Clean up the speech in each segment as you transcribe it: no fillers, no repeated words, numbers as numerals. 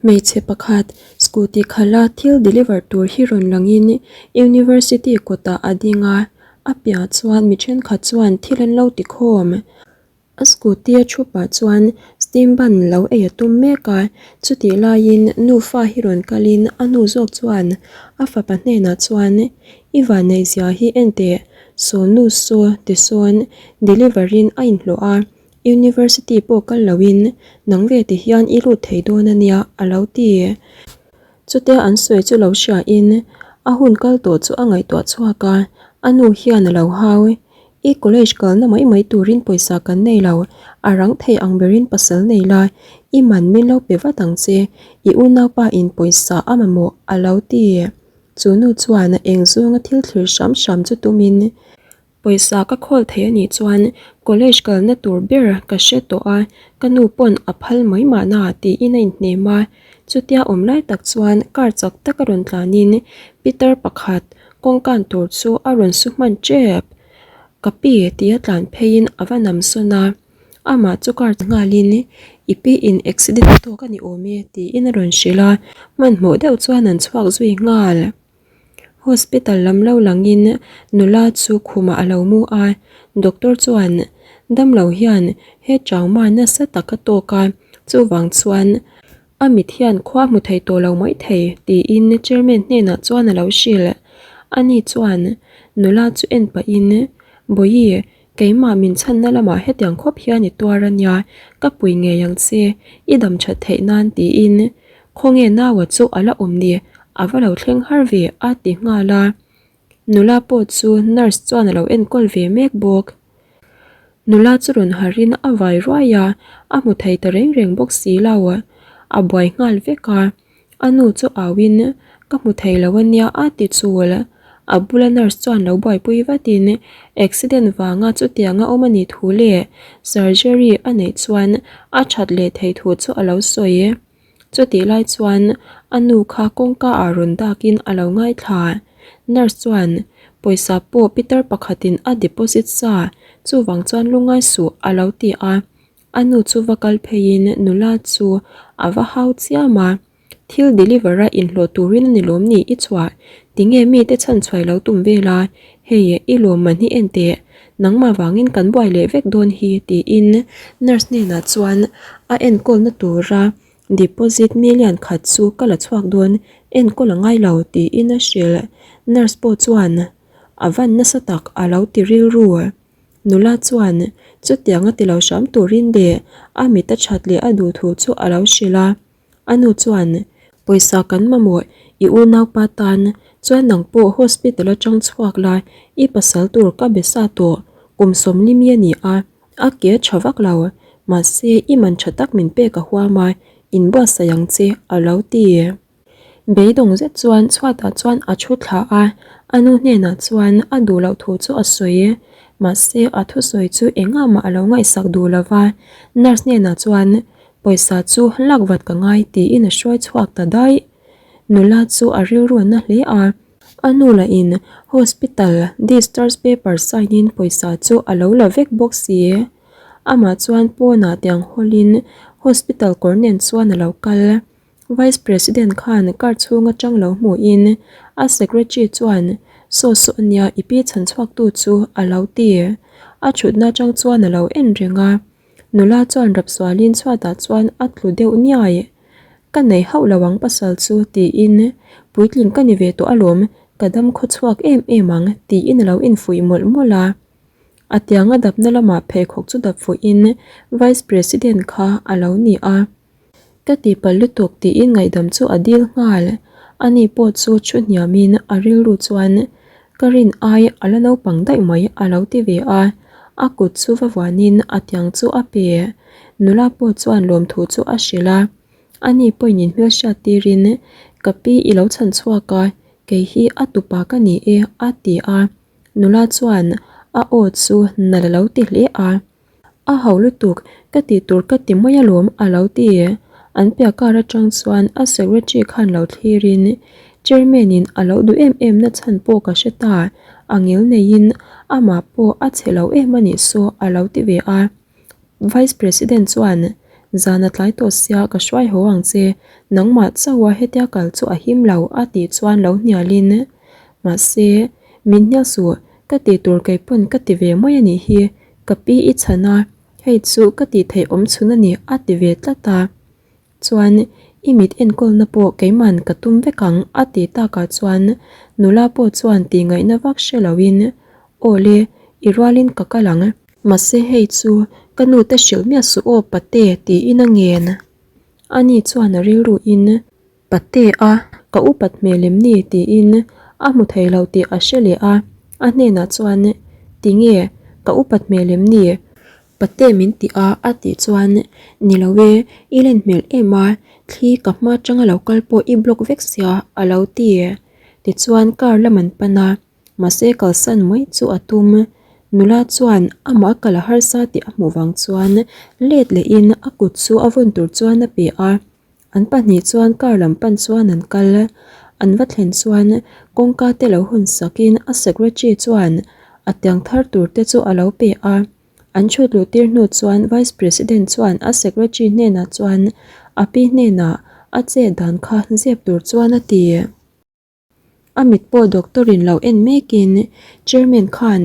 Hmeichhe pakhat scooty khalh a thil deliver tur hi rawn langin university kawtah a ding a, a piah chuan mi thenkhat chuan thil an lo ti khawm. A scooty a thu pah chuan steam bun lo ei a tum mek a, chutih laiin nufa hi rawn kalin a nu zawk chuan a fapa hnenah chuan i vanneih zia hi en teh saw nu saw tisawn deliver in a inhlawh a. University pawh kal loin nang ve ti hian i lut thei dawn a nia a lo ti. Chutia an sawi chu lo hriain a hun kal tawh chu a ngaihtuah chhuak a, a nu hian a lo hau. I college kalna mai mai turin pawisa kan nei lo, a rang thei ang berin pasal nei la, i man min lo pe vat ang che, i unaupa in pawisa a mamawh a lo ti. Chu nu chuan eng zawnga thil thlir hram hram chu tumin Pawisa ka khawl thei a nih chuan college kalna tur ber ka hre tawh a, ka nu pawn a phal mai mahna tiin a inhnem a. Chutia awm lai tak chuan car chak tak a rawn tlanin Peter pakhat kawngkan tur chu a rawn su hman tep. Ka pi tia tlan pheiin a va nam sawn a, amah chu car nghalin i pi in accident tawk a ni awm e tiin a rawn hrilh a, hmanhmawh deuh chuan an chhuak zui nghal. Hospital lam lo langin nula chu khumah a lo mu a, doctor chuan damlo hian he trauma nasa tak a tawk a, chuvang chuan a mit hian khua hmu thei tawh lo mai thei tiin chairman hnenah chuan a lo hrilh. Ani chuan nula chu en pahin Bawihi keimah min chhanna lamah hetiang khawp hian i tuar a nia, ka pui ngei ang che, i dam that theih nan tiin Khawnge naua chu a la awm ni? A va lo thleng har ve a ti nghal a. Nula pawh chu nurse chuan a lo enkawl ve mek bawk. Nula chu rawn harin a vai ruai a, a hmu thei ta reng reng bawk si lo. A buai nghal vek a. A nu chu auin ka hmu thei lo a nia a ti chul. A bula nurse chuan lo buaipui vatin accident vanga chutianga awm a nih thu leh surgery a neih chuan a that leh theih thu chu a lo sawi. Chutih lai chuan a nu kha kawngka ah rawn dakin a lo ngaithla. Nurse chuan pawisa pawh pitar pakhatin a deposit sa, chuvang chuan lungngai suh a lo ti a. A nu chu va kal pheiin nula chu a va hau chiam a, Thil deliver a inhlawh turin a ni lawm ni i chhuah? Tinge mite chhan chhuai lo tum vel a? Hei i lawmman hi en teh, nangmah vangin kan buai leh vek dawn hi tiin nurse hnenah chuan a enkawlna tura deposit million khat chu ka la chhuak dawn, enkawl a ngai lo tiin a hrilh. Nurse pawh chuan a van nasa tak a lo ti rilru. Nula chuan chutiang a ti lo hram turin leh a mit a that leh a duh thu chu a lo hrilh a. A nu chuan, Pawisa kan mamawh, i unaupa tan chuan nang pawh hospital atang chhuak la, i pasal tur ka be sa tawh, kum sawmli mi a ni a, a ke a tha vak lo, mahse i man tha tak min pek a huam a, inbuatsaih ang che, a lo ti. Beidawng zet chuan chhuatah chuan a thu thla a, a nu hnenah chuan a duh loh thu chu a sawi. Mahse a thusawi chu engah mah a lo ngaihsak duh lo va, nurse hnenah chuan pawisa chu lak vat ka ngai tiin a hruai chhuak ta daih. Nula chu a rilru na hle a, a nu lahin hospital discharge paper sign in pawisa chu a lo la vek bawk si. Amah chuan pawnah tiang hawlin hospital kawr nen chuan a lo kal. Vice President khan car chhung atang lo hmuhin a secretary chuan Saw saw ania i pi chhan chhuak tu chu a lo ti. A thutna atang chuan a lo en reng a. Nula chuan rapsualin chhuatah chuan a tlu deuh niai. Ka nei hauh lo ang pasal chu tiin puitling ka ni ve tawh alawm ka dam khaw chhuak em em ang tiin a lo infuih mawlh mawlh a. A tianga dapna lamah pheikhawk chu dap fuhin Vice President kha a lo ni a. Ka tihpalh lutuk tiin ngaihdam chu a dil nghal. Ani pawh chu thu hniamin a rilru chuan ka rin ai a la naupang daih mai a lo ti ve a. A kut chu va vuanin a tiang chu a pe. Nula pawh chuan lawmthu chu a hrilh a. Ani pawhin in hmelhriat tirin ka pi i lo chhan chhuak a, kei hi a tupa ka ni e a ti a. Nula chuan a aw chu nalh a lo ti hle a. A ho lutuk, ka tih tur ka ti mai alawm a lo ti. An piah kar atang chuan a secretary khan lo thlirin chairman in a lo duh em em na chhan pawh ka hre ta, a ngil neiin amah pawh a chhe lo em a nih saw a lo ti ve a. Vice President chuan Zan a tlai tawh sia ka hruai haw ang che, nangmah chauha hetia kal chu a him lo a tih chuan lo hnialin. Mahse, min hnial suh, ka tih tur kei pawn ka ti ve mai a nih hi, ka pi i chhan a, hei chu ka tih theih awm chhun a ni a ti ve tlat a. Chuan, i mit enkawlna pawh keiman ka tum vek ang a ti takah chuan nula pawh chuan tih ngaihna vak hre loin, Aw le, i rualin ka kal ang. Mahse hei chu ka nu te hrilh miah suh aw pate tiin a ngen. Ani chuan a rilruin, Pate a, ka upat hmel em ni tiin a hmu thei lo tih a hre leh a, a hnenah chuan, Tinge, ka upat hmel em ni? Pate min ti a a tih chuan, Ni lo e, i len hmel em a, thli ka hma atanga lo kal pawh i block vek sia a lo ti. Tichuan car lam an pan a, mahse kalsan mai chu a tum. Nula chuan amah a kal a harsa tih a hmuh vang chuan let lehin a kut chu a vawn tur chuan a pe a. An pahnih chuan car lam pan chuan an kal. An va thlen chuan kawngka te lo hawn sakin a secretary chuan a tiang thar tur te chu a lo pe a. An chhut luh tir hnu chuan Vice President chuan a secretary hnenah chuan a pi hnenah a chet dan kha zep tur chuan a ti. A mit pawh doctor in lo en mekin Chairman khan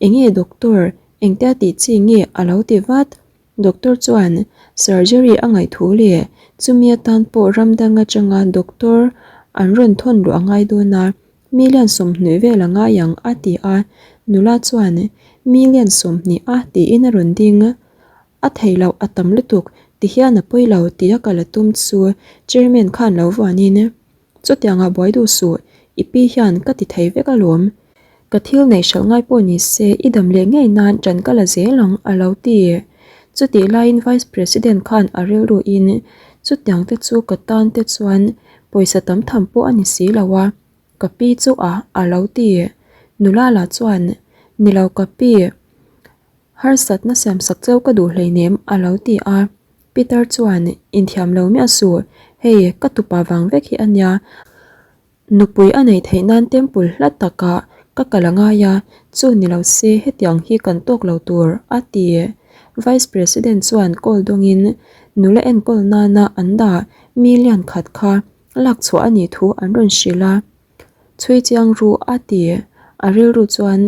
enge doctor engtia tih chi nge a lo ti vat. Doctor chuan surgery a ngaih thu leh chumi atan pawh ram dang atanga doctor an rawn thawn luh a ngai dawn a, Million 20 vel a ngai ang a ti a, nula chuan million 20 a tiin a rawn ding. A thei loh a tam lutuk ti hian a pawi lo tia kal a tum chu chairman khan lo vuanin chutianga buai duh suh i pi hian ka ti thei vek alawm. Ka thil neih hralh ngai pawh ni se i dam leh ngei nan ṭan ka la zel ang a lo ti. Chutih laiin Vice President khan a rilruin chutiang te chu ka tan te chuan Pawisa tam tham pawh a ni si lo a, ka pi chu a a lo ti. Nula lah chuan, Ni lo ka pi, harsatna siamsak cheu ka duh hleinem a lo ti a. Peter chuan, Inthiam lo miah suh, hei ka tupa vang vek hi a nia. Nupui a neih theih nan temple hla takah ka kal a ngai a, chu ni lo se hetiang hi kan tawk lo tur, a ti. Vice President chuan call dawngin nula enkawl nana an dah million khat kha lak chhuah a nih thu an rawn hrilh a. Chhui chiang ru a ti. A rilru chuan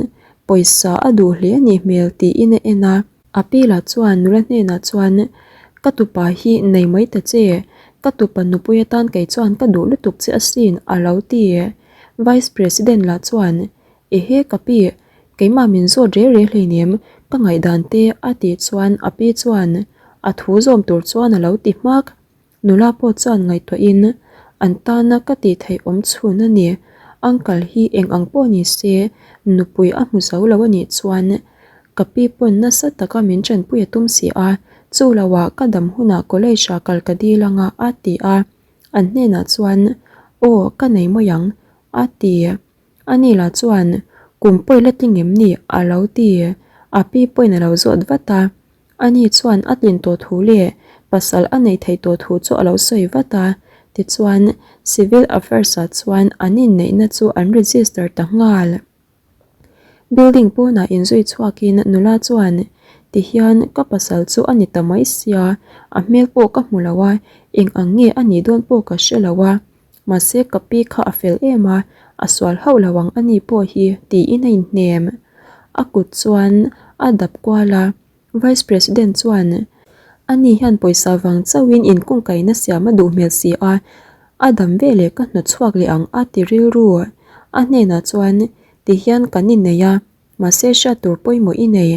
pawisa a duh hle a nih hmel tiin a en a. A pi lah chuan nula hnenah chuan, Ka tupa hi nei mai ta che, ka tupa nupui atan kei chuan ka duh lutuk che asin a lo ti. Vice President lah chuan, Ehe ka pi, keimah min zawt reh reh hleinem, ka ngaihdan te a tih chuan a pi chuan a thu zawm tur chuan a lo ti hmak. Nula pawh chuan ngaihtuahin, An tana ka tih theih awm chhun a ni. Uncle hi eng ang pawh ni se, nupui a hmu zo lo a nih chuan ka pi pawn nasa taka min tanpui a tum si a, chu loah ka dam hunah college ah kal ka dil anga a ti a. An hnenah chuan, Aw, ka nei mai ang, a ti. Ani lah chuan, Kum pawi la tling em ni? a lo ti. A pi pawhin a lo zawt vat a. Ani chuan a tlin tawh thu leh pasal a neih theih tawh thu chu a lo sawi vat a, tichuan Civil Affairs ah chuan an inneihna chu an register ta nghal. Building pawnah inzui chhuakin nula chuan, Tihian ka pasal chu a ni ta mai sia, a hmel pawh ka hmu lo a, eng ang nge a nih dawn pawh ka hre lo a, mahse ka pi kha a fel em a, a sual hauh lo ang ani pawh hi tiin a inhnem. A kut chuan a dap kual a. Vice President chuan, Ani hian pawisa vang chauhin inkungkaihna siam a duh hmel si a, a dam veleh ka hnawt chhuak leh ang a ti rilru. A hnenah chuan, Tihian kan innei a, mahse hriat tur pawimawh i nei.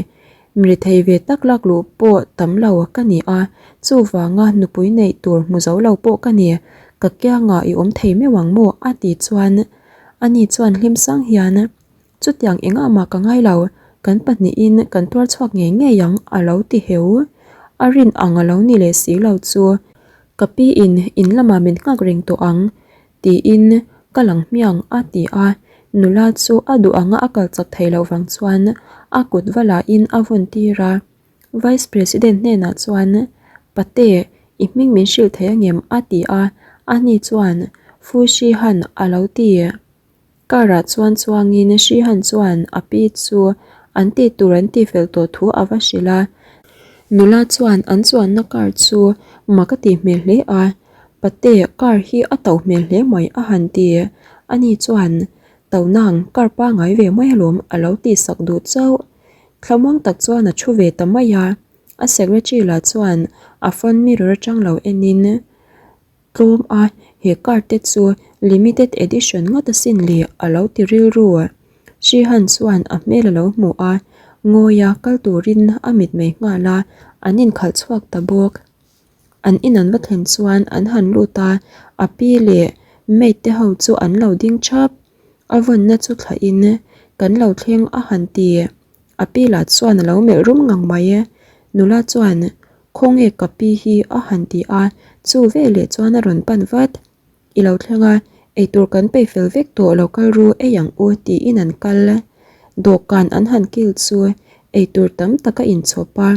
Mirethei ve tak lak luh pawh tam lo ka ni a, chuvanga nupui neih tur hmu zo lo pawh ka ni. Ka kiangah i awm thei meuh ang maw? a ti chuan, ani chuan hlim sang hian, Chutiang engah mah ka ngai lo, kan pahnihin kan tuar chhuak ngei ngei ang a lo ti heu. A rin ang a lo ni leh si lo chu ka pi in in lamah min nghak reng tawh ang tiin ka lang hmiang a ti a, nula chu a duh anga a kal chak thei loh vang chuan a kut va lahin a vawn tir a. Vice President hnenah chuan Pate i hming min hrilh thei angem a ti a, ani chuan Fu Shihan a lo ti. Car ah chuan chuangin Shihan chuan a pi chu an tih tur an tih fel tawh thu a va hrilh a. Nula chuan an chuanna car chu mak a tih hmel hle a, Pate, car hi a to hmel hle mai a han ti. Ani chuan, To nang, car pangai ve mai alawm a lo tihsak duh chauh. Thlamuang tak chuan a thu ve ta mai a, a secretary lah chuan a front mirror atang lo enin, Tlawm a, he car te chu limited edition ngawt asin le a lo ti rilru. Shihan chuan a hmel a lo hmu a, ngawia kal turin a mitmei nghal a, an inkhalh chhuak ta bawk. An in an va thlen chuan an han lut a, a pi leh maid te ho chu an lo ding thap. A vawnna chu thlahin kan lo thleng a han ti. A pi lah chuan a lo melh rum ngang mai. Nula chuan, Khawnge ka pi hi a han ti a, chu veleh chuan a rawn pan vat. I lo thleng a, eitur kan peih fel vek tawh lo kal ru ei ang u tiin an kal. Dawhkan an han kil chu eitur tam tak a inchhawp a.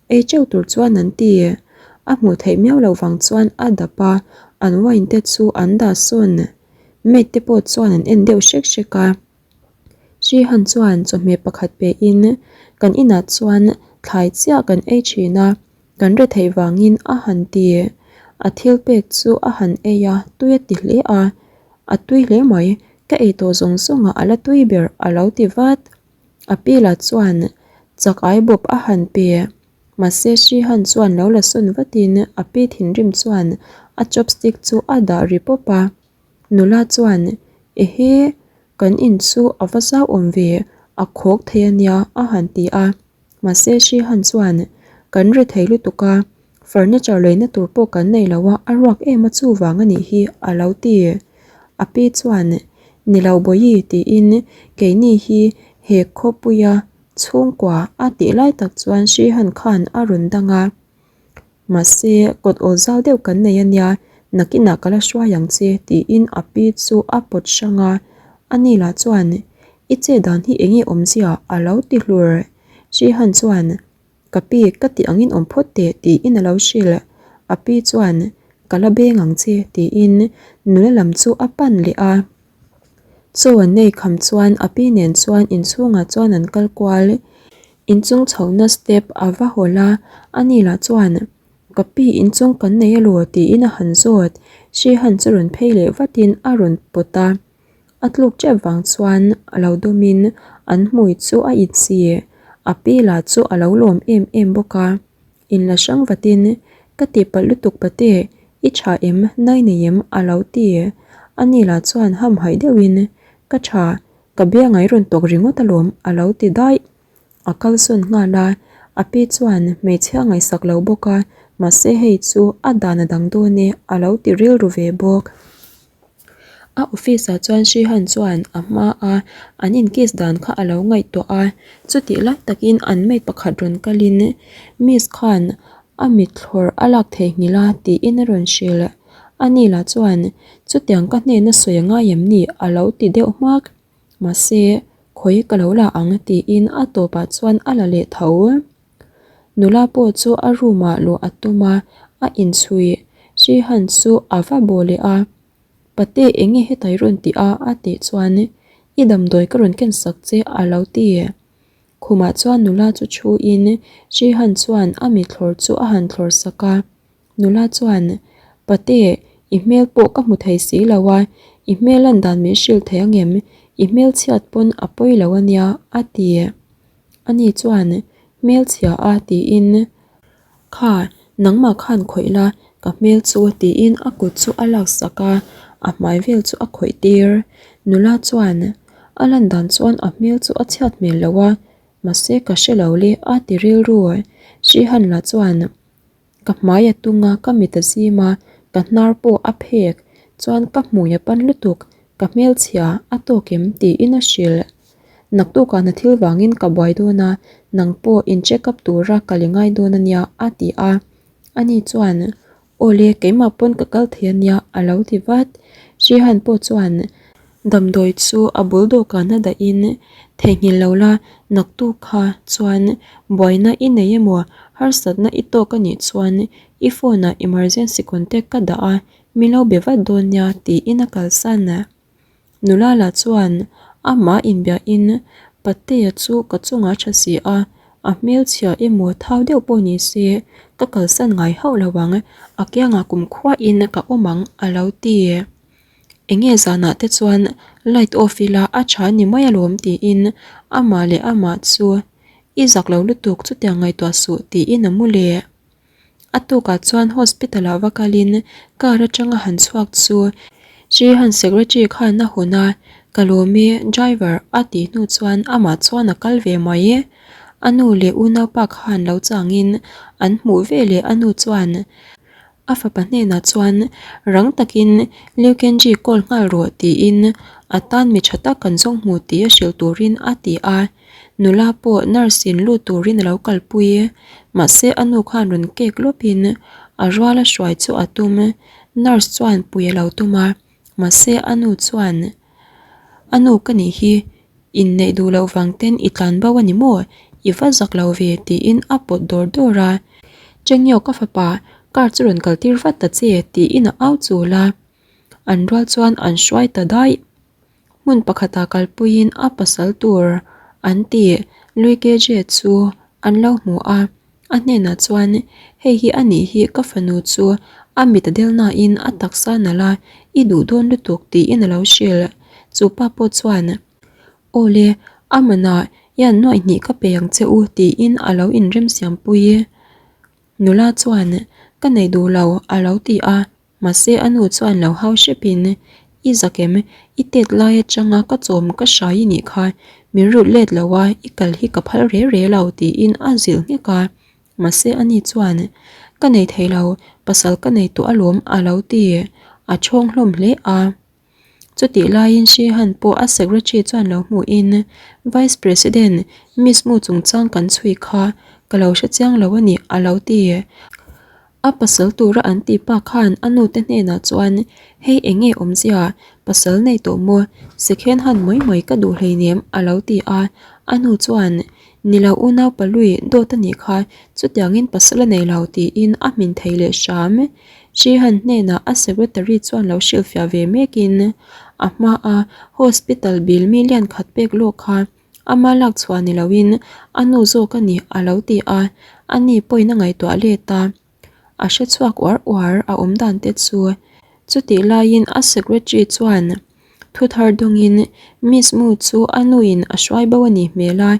Ei teuh tur chuan an ti. A hmuh theih miau loh vang chuan a dap a, an wine te chu an dah sawn. Maid te pawh chuan an en deuh hrek hrek a. Srihan chuan chawhmeh pakhat pe in kan inah chuan thlai chiah kan ei thin a, kan re theih vangin a han ti. A thil pek chu a han ei a, tui a ti hle a. A tui hle mai, ka ei tawh zawng zawngah a la tui ber a lo ti vat. A pi lah chuan chak ai bawp a han pe. Mahse Srihan chuan lo la sawn vatin a pi thinrim chuan a chopstick chu a dah ri pawp a. Nula chuan, Ehe, kan in chu a va zau awm ve, a khawk thei a nia a han ti a. Mahse Srihan chuan, Kan ri thei lutuk a, furniture leina tur pawh kan nei lo a, a ruak em a chuvang a nih hi a lo ti. A pi chuan, Ni lo Bawihi tiin keini hi he khawpuia chhungkua a tih lai tak chuan Srihan khan a rawn dang a. Mahse, kawt awl zau deuh kan nei a nia, nakinah ka la hruai ang che tiin a pi chu a pawt hrang a. Ani lah chuan, I che dan hi eng nge awmzia a lo ti hlur. Srihan chuan, Ka pi, ka tih angin awm phawt teh tiin a lo hrilh. A pi chuan, Ka la beng ang che tiin nula lam chu a pan leh a. Chaw an nei kham chuan a pi nen chuan inchhungah chuan an kal kual. Inchung chhohna step a va hawl a, ani lah chuan, Ka pi inchung kan nei elaw? tiin a han zawt. Srihan chu rawn phei leh vatin a rawn pawt a. A tluk tep vang chuan a lo dawmin an hmui chu a insi. A pi lah chu a lo lawm em em bawk a. Inla hrang vatin, Ka tihpalh lutuk pate, i tha em, nai nei em? a lo ti. Ani lah chuan hamhaih deuhin, Ka tha, ka biangai rawn tawk ringawt alawm a lo ti daih. A kal sawn nghal a, a pi chuan hmeichhia ngaihsak lo bawk a, mahse hei chu a dan a dang dawn e a lo ti rilru ve bawk. A office ah chuan Srihan chuan a hma a an in kiss dan kha a lo ngaihtuah a, chutih lai takin an maid pakhat rawn kalin Miss khan a mithlawr a lak theihnghilh a tiin a rawn hrilh. Ani lah chuan chutiang ka hnena sawi a ngai em ni a lo ti deuh hmak. Mahse, khawi ka lo la ang tiin a tawpah chuan a la leh tho. Nula pawh chu a room ah luah a tum a, a inchhui. Srihan chu a va bawh leh a, Pate eng nge hetai rawn tih a? a tih chuan, I damdawi ka rawn ken sak che a lo ti. Khumah chuan nula chu thu in Srihan chuan a mithlawr chu a han thlawr sak a. Nula chuan, Pate, i hmel pawh ka hmu thei si lo a, i hmel lan dan min hrilh thei ang em? I hmel chhiat pawn a pawi lo a nia, a ti. Ani chuan, Hmel chhia a, tiin, Kha, nangmah khan khawih la, ka hmel chu, tiin a kut chu a laksak a, a hmai vel chu a khawih tir. Nula chuan, A lan dan chuan a hmel chu a chhiat hmel lo a, mahse ka hre lo le, a ti rilru. Srihan lah chuan, Ka hmai a tung a, ka mit a zim a, ka hnar pawh a phek. Chuan ka hmui a pan lutuk, ka hmelchhia a tawk em tiin a hrilh. Naktukah hna thil vangin ka buai dawn a, nang pawh in check up tura ka li ngai dawn a nia a ti a. Ani chuan, Awle, keimah pawn ka kal thei a nia a lo ti vat. Srihan pawh chuan damdawi chu a bul dawhkan a dahin theihnghilh lo la, naktuk kha chuan buaina i nei emaw harsatna i tawk a nih chuan i phone ah emergency contact ka dah a, min lo be vat dawn nia tiin a kalsan. Nula lah chuan amah inbiahin Patea chu ka chungah a tha si a, A hmelchhia emaw thau deuh pawh ni se ka kalsan ngai hauh lo ang, a kiangah kumkhuain ka awm ang a lo ti. Enge zanah te chuan light off ila a tha ni mai alawm tiin amah leh amah chu i zak lo lutuk chutiang ngaihtuah suh tiin a mu leh. A tukah chuan hospital ah va kalin car atanga han chhuak chu Srihan secretary khan a hawn a, ka lawm e driver a tih hnu chuan amah chuan a kal ve mai. A nu leh unaupa khan lo changin an hmuh veleh a nu chuan A fapa hnenah chuan rang takin Liu Kenji call nghal rawh tiin a tan mi tha tak kan zawng hmu tih a hrilh turin a ti a. Nula pawh nurse in lut turin a lo kalpui. Mahse a nu khan rawn kek lawpin a ruala hruai chu a tum. Nurse chuan pui a lo tum a, mahse a nu chuan A nu ka nih hi, inneih duh loh vang ten i tlan bo a ni maw? I va zak lo ve tiin a pawt dawr dawr a. Chengio ka fapa, car chu rawn kal tir vat ta che tiin a au chul a. An rual chuan an hruai ta daih. Hmun pakhatah kalpuiin a pasal tur an ti Lui KJ chu an lo hmu a. A hnenah chuan, Hei hi a nih hi ka fanu chu a mit a del nain a taksa nalh a, i duh dawn lutuk tiin a lo hrilh. Chu pa pawh chuan, Aw le, a manah hian nuaih hnih ka pe ang che u tiin a lo inremsiampui. Nula chuan, Ka nei duh lo a lo ti a. Mahse a nu chuan lo hau hrepin, I zakem, i tet lai atanga ka chawm ka hrai i nih kha, min rut let lo a, i kal hi ka phal re re lo tiin a zilh nghek a. Mahse ani chuan, Ka nei thei lo, pasal ka nei tawh alawm a lo ti. A chhawng hlawm hle a. Chutih laiin Sheehan pawh a secretary chuan lo hmuhin, Vice President, Miss Mu chungchang kan chhui kha ka lo hre chiang lo a ni a lo ti. A pasal tura an tih pa khan a nute hnenah chuan, Hei eng nge awmzia, pasal nei tawh maw? Sekhen han mai mai ka duh hleinem a lo ti a. A nu chuan, Ni lo unau palui dawt a nih kha, chutiangin pasal a nei lo tiin a hmin thei leh hram. Sheehan hnenah a secretary chuan lo hrilhfiah ve mekin a hmaa hospital bill million khat pek lawk kha ama lak chhuah ni loin a nu zawk a ni a lo ti a, ani pawhin a ngaihtuah let a, a hre chhuak uar uar a awm dan te chu. Chutih laiin a secretary chuan Thu thar dawngin Miss Mu chu a nuin a hruai bo a nih hmel a,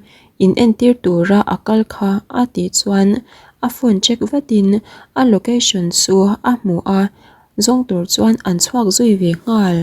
in entir tura a kal kha a tih chuan a phone check vatin a location chu a hmu a, zawng tur chuan an chhuak zui ve nghal.